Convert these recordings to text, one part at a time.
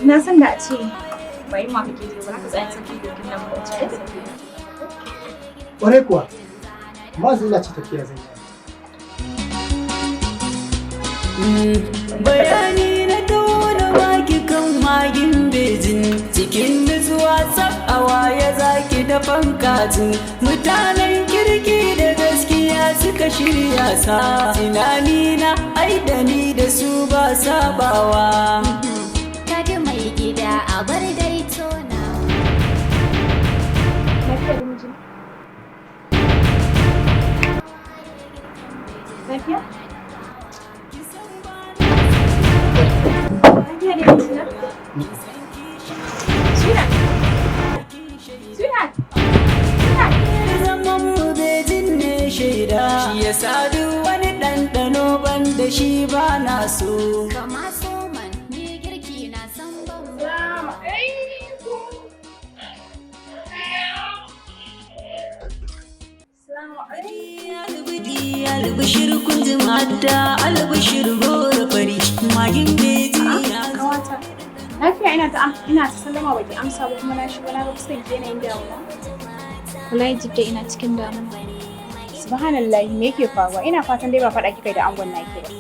Na san da a ce ba yunwa kake ji ba, za ka tsaya saki girkin nan ba ci. Ƙwarai kuwa, amma yanzu ina ci tafiya zan yi. Bayani na tona baki kan magin Bejin, cikin nutsuwa tsaf a waye zaki da fankajin. Mutanen kirki da gaskiya suka shirya sa, tunani na ai da ni da su ba sabawa. Kaji mai gida, a bar dai tona. Lafiya da mijina? Lafiya? Lafiya da mijina? Sweetheart! Sweetheart! Sweetheart! Zaman mu Bejin ne shaida, shi yasa duk wani ɗanɗano ban da shi ba na so. Kama so man, ni girki na san ban. Salamu alaikum. Salamu alaikum. Albidi albishir, kun ji mata, albishir gora fari, magin Beji ya Kawata. Lafiya? Ina ta sallama baki amsa ba, kuma na shigo na ga fuskar ki yanayin damuwa. Wallahi Jidda, ina cikin damuwa. Subhanallahi, me yake faruwa? Ina fatan dai ba faɗa kika yi da angon naki ba.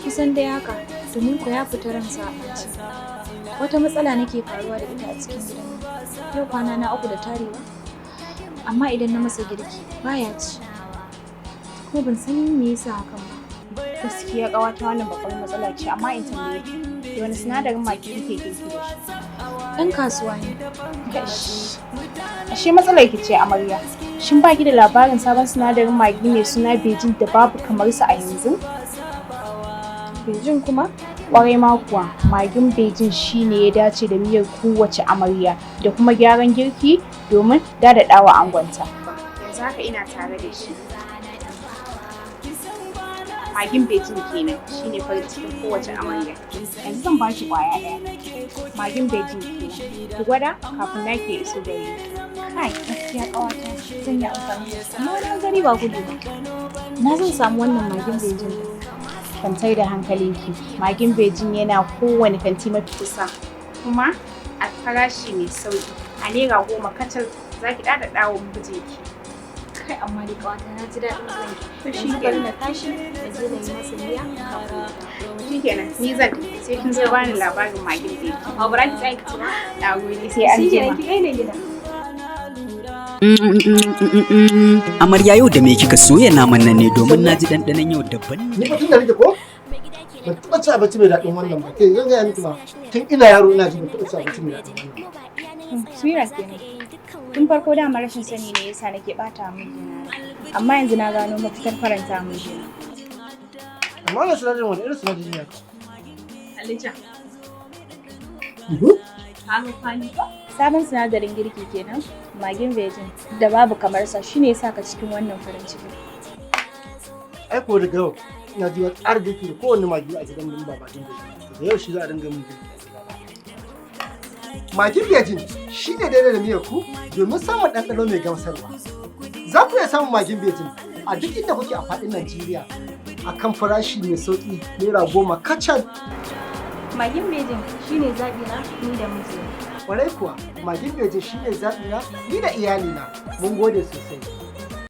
Kusan dai haka, domin ko ya fita ransa a ɓace. Wata matsala nake faruwa da ita a cikin gidan nan. Yau kwana na 3 da tarewa. Amma idan na masa girki baya ci. Kuma ban san me yasa hakan ba. Gaskiya ƙawata, wannan babbar matsala ce, amma in tambaye ki, da wani sinadarin magi kike girki da shi? Ɗan kasuwa ne. Kash. Ashe matsalar ki ce, amarya. Shin baki da labarin sabon sinadarin magi mai suna Bejin da babu kamar sa a yanzu? Bejin kuma? Kwarai ma kuwa, magin Bejin shine ya dace da miyar kowace amarya da kuma gyaran girki domin dadadawa angonta. Yanzu haka ina tare da shi. Magin Bejin kenan, shine farin cikin kowace amarya. Yanzu zan baki kwaya ɗaya. Magin Bejin kenan. Ki gwada kafin na ke iso gare ki. Kai, gaskiya ƙawata, zan yi amfani da shi. Amma wani hanzari ba gudu ba. Na zan samu wannan magin Bejin ɗin? Kwantar da hankalinki. Magin Bejin yana kowane kanti mafi kusa. Kuma a farashi mai sauki. A naira 10 kacal za ki daɗaɗa wa mijinki. Kai, amma dai ƙawata, na ji daɗin zuwan ki. To shi Yanzu bari kenan. na tashi na je na yi masa miya kafin ya dawo. Shikenan, ni zan tafi, sai kin zo bani labarin magin Bejin. Au, bara ki tsaya ki ci ba? Na gode, sai an Shi jima. kenan, ki gaida gida. Amarya, yau da me kika soya naman nan ne? Domin na ji ɗanɗanon yau daban. Ni fa tun da nake ko ban taɓa ci abinci mai daɗin wannan ba. Ke zan gaya miki ma, tun ina yaro ina ji ban taɓa ci abinci mai daɗin wannan ba. Sweetheart kenan. Tun farko dama rashin sani ne yasa nake bata mijina rai. Amma yanzu na gano mafitar faranta mijina. Amma wannan sinadarin wani irin sinadari ne haka? Alija. Mhm. Sabon sinadarin girki kenan, magin Bejin da babu kamar sa, shine yasa ka cikin wannan farin cikin. Ai ko daga yau ina ji wani ƙara girki da kowanne magi a gidan mun ba magin Bejin. Daga yau shi za a dinga mun girki a gidana. Magin Bejin shi ne daidai da miyar ku domin samun ɗanɗano mai gamsarwa. Za ku iya samun magin Bejin a duk inda kuke a faɗin Najeriya a kan farashi mai sauƙi, naira 10 kacal. Magin Bejin shine zaɓi na ni da mijina. Kwarai kuwa, magin Bejin shi ne zaɓi na ni da iyalina. Mun gode sosai.